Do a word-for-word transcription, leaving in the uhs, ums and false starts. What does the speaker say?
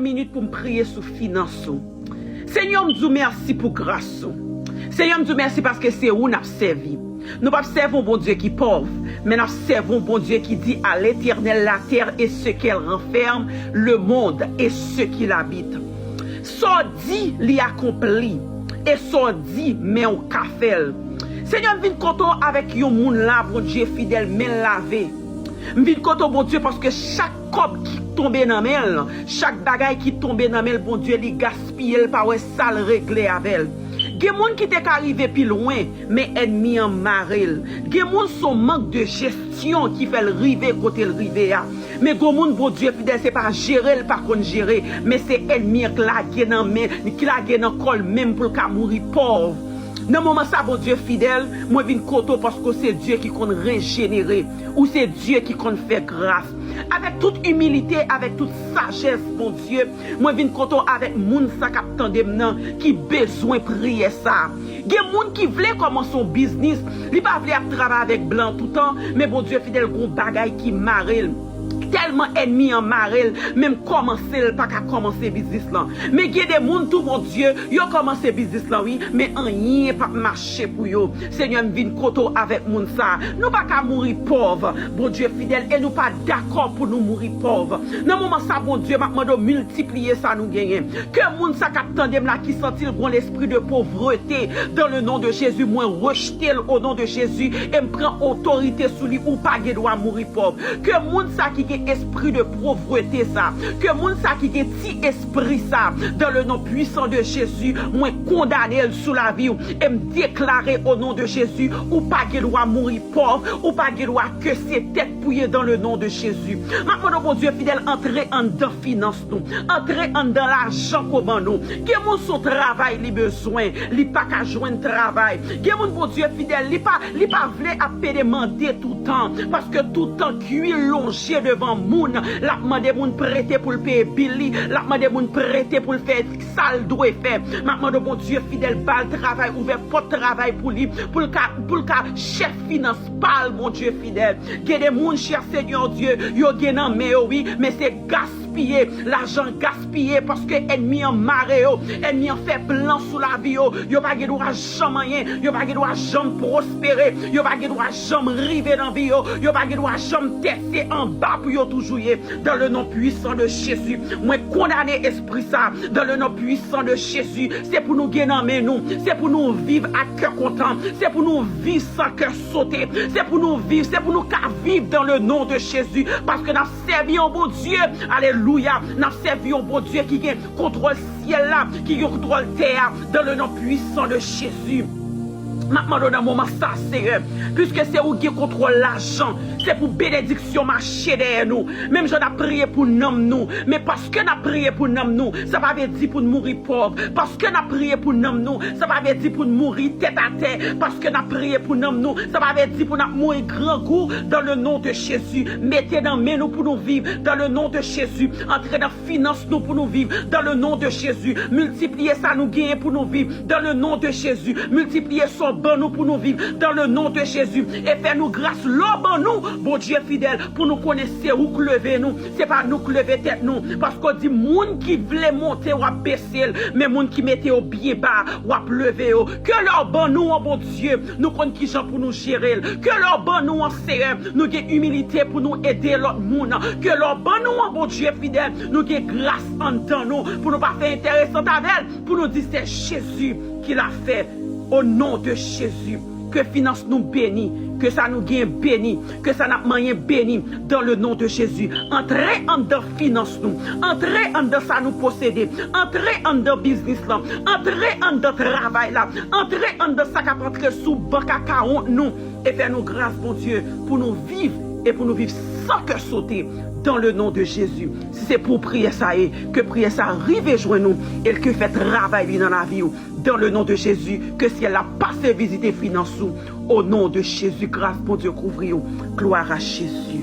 Minit pou m priye sou finans ou. Senyè, m di w mèsi pou gras ou. Senyè, m di w mèsi paske se ou n ap sèvi. Nou p ap sèvi yon Bondye ki pòv, men n ap sèvi yon Bondye ki di: À l'Éternel la terre et ce qu'elle renferme, le monde et ceux qui l'habitent. Sa w di, li akonpli. E sa w di, men w ka fè l. Senyè, m vin kote w avèk yon moun la, Bondye fidèl, men l lave. M vin kote w, Bondye, paske chak kòb ki tonbe nan men l, chak bagay ki tonbe nan men l, Bondye, li gaspiye l, pa wè sa l regle avè l. Gen moun ki te ka rive pi lwen, men ènmi an mare l. Gen moun se yon mank de jesyon ki fè l rive kote l rive a. Men gen moun, Bondye fidèl, se pa jere l pa konn jere, men se ènmi an k lage nan men, ki lage nan kò l menm pou l ka mouri pòv. Nan moman sa, Bondye fidèl, mwen vin kote w paske w se Dye ki konn rejenere, ou se Dye ki konn fè gras. Avèk tout imilite, avèk tout sajès, Bondye, mwen vin kote w avèk moun sa k ap tande m nan, ki bezwen priyè sa. Gen moun ki vle kòmanse yon biznis, li pa vle ap travay avèk blan toutan, men Bondye fidèl, gon bagay ki mare l. Tèlman ènmi an mare l, menm kòmanse l pa ka kòmanse biznis lan. Men gen de moun tou, Bondye, yo kòmanse biznis lan, wi, men anyen p ap mache pou yo. Senyè, m vin kote w avèk moun sa. Nou pa ka mouri pòv, Bondye fidèl, e nou pa dakò pou nou mouri pòv. Nan moman sa, Bondye, m ap mande w miltipliye sa nou genyen. Ke moun sa k ap tande m la, ki santi l gon lespri de povrete, dans le nom de Jésus, mwen rejte l au nom de Jésus, e m pran otorite sou li, ou pa gen dwa mouri pòv. Ke moun sa ki gen espri de povrete sa, ke moun sa ki gen ti espri sa, dans le nom puissant de Jésus, mwen kondane l sou lavi w, e m deklare au nom de Jésus, ou pa gen dwa mouri pòv, ou pa gen dwa ke se tèt pou ye dans le nom de Jésus. M ap mande w, Bondye fidèl, antre anndan finans nou, antre anndan lajan k ou ban nou. Gen moun se yon travay li bezwen, li pa ka jwenn travay. Gen moun, Bondye fidèl, li pa, li pa vle ap pede mande toutan, paske toutan kwi l lonje devan moun, l ap mande moun prete pou l peye bil li, l ap mande moun prete pou l fè sa l dwe fè. M ap mande w, Bondye fidèl, ba l travay, ouvè pòt travay pou li, pou l ka, pou l ka chèf finans pa l, Bondye fidèl. Gen de moun, chè Senyè Dye, yo gen nan men yo, wi, men se gaspiye, lajan gaspiye, paske ènmi an mare yo, ènmi an fè plan sou lavi yo, yo pa gen dwa janm anyen, yo pa gen dwa janm pwospere, yo pa gen dwa janm rive nan vi yo, yo pa gen dwa janm tèt se anba pou yo toujou ye. Dans le nom puissant de Jésus, mwen kondane espri sa. Dans le nom puissant de Jésus, se pou nou gen nan men nou, se pou nou viv ak kè kontan, se pou nou viv san kè sote, se pou nou viv, se pou nou ka viv dans le nom de Jésus, paske n ap sèvi yon Bondye, alelouya, n ap sèvi yon Bondye ki gen kontwòl syèl la, ki gen kontwòl tè a, dans le nom puissant de Jésus. M ap mande w nan moman sa, Seyè, piske se ou gen kontwòl lajan, se pou benediksyon mache dèyè nou. Menm jan n ap priye pou nanm nou, men paske n ap priye pou nanm nou, sa pa vle di pou n mouri pòv. Paske n ap priye pou nanm nou, sa pa vle di pou n mouri tèt atè. Paske n ap priye pou nanm nou, sa pa vle di pou n ap mouri grangou. Dans le nom de Jésus, mete nan men nou pou nou viv. Dans le nom de Jésus, antre nan finans nou pou nou viv. Dans le nom de Jésus, miltipliye sa nou genyen pou nou viv. Dans le nom de Jésus, miltipliye sa w ban nou pou nou viv. Dans le nom de Jésus, e fè nou gras lè w ban nou, Bondye fidèl, pou nou konnen se ou k leve nou, se pa nou k leve tèt nou. Paske w di moun ki vle monte, w ap bese l, men moun ki mete yo byen ba, w ap leve yo. Ke lè w ban nou an, Bondye, nou konn kijan pou nou jere l. Ke lè w ban nou an, Seyè, nou gen imilite pou nou ede lòt moun. Ke lè w ban nou an, Bondye fidèl, nou gen gras anndan nou pou nou pa fè enteresant avè l, pou nou di se Jezi ki l ap fè. Au nom de Jésus, ke finans nou beni, ke sa nou gen beni, ke sa n ap manyen beni, dans le nom de Jésus. Antre anndan finans nou, antre anndan sa nou posede, antre anndan biznis lan, antre anndan travay la, antre anndan sa k ap antre sou bank akawont nou, e fè nou gras, Bondye, pou nou viv e pou nou viv san kè sote, dans le nom de Jésus. Si se pou w priyè sa ye, ke priyè sa rive jwenn ou e l ke fè travay li nan lavi w. Dans le nom de Jésus, ke syèl la pase vizite finans ou. Au nom de Jésus, gras Bondye kouvri w. Gloire à Jésus.